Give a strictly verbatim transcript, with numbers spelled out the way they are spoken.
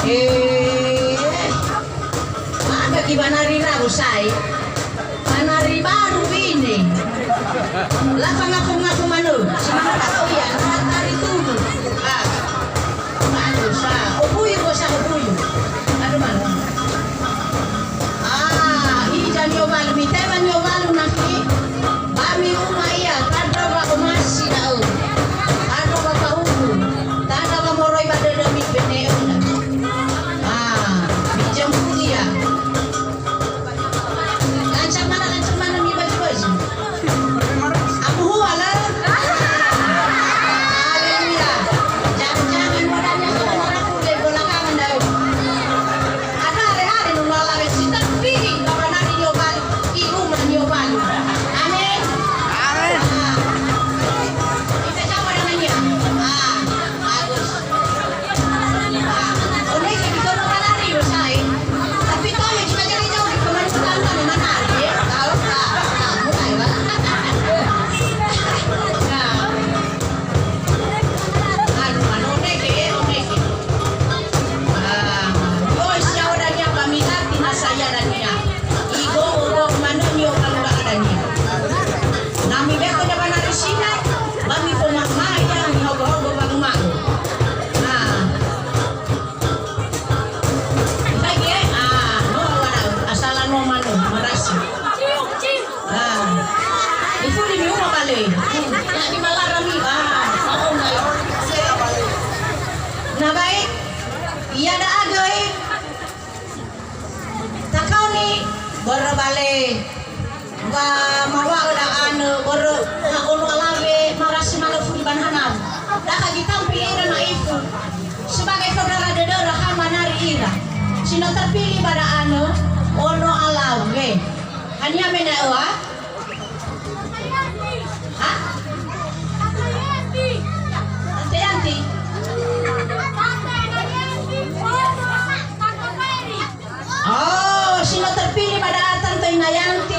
Eh, ada ki banari rabu sai. Banari baru ini. Lapa ngaku-ngaku manö. Semangat tahu ya, tari tubuh. Ah. Bagus, ah. Obuyu, bosah obuyu. Aduh, mana? Ah, hiza ni'owalu, mitema ni'owalu nakhi, ba mi'uma ia, tandra wa omasi da'ö, tandra wa fahuku, tandra wa moroi ba dödömi bene'öda. Ah, mijembu ia. Lancar mana, lancar mana mi baju-baju. Abu hua lah. Haleluya. Jangan-jangan modalnya sama orang kuda belakangan dah. Ada hari-hari nuna lawe sita pili baba nari niobalu, i rumah niobalu. Amin. Amin. Ah. Kita jawab dengan dia. Ah, bagus. Na mibeko nyawa nari Sina, ba mifomahmaha ia mihogo-hogo wangumangu. Ah. Ifaigi, eh? Ah, no, wadau, asala no manu, marasi. Ah. Ifuli mi'uma bale. Ya, di malara mi. Ah, oh, na. Na baik. Ia da'a göi. Takaoni börö bale. Wa mawa'ö da'anö börö ha ono alawe marasi manö fuli ba nahana. Dakha gitampi ira na ifu sebagai saudara dödöra ha manari ira. Si no terpilih ba da'anö ono alawe. Hania mena'öa? Ha? Tante Yanti? Oh, si no terpilih ba da'a Tante Ina Yanti.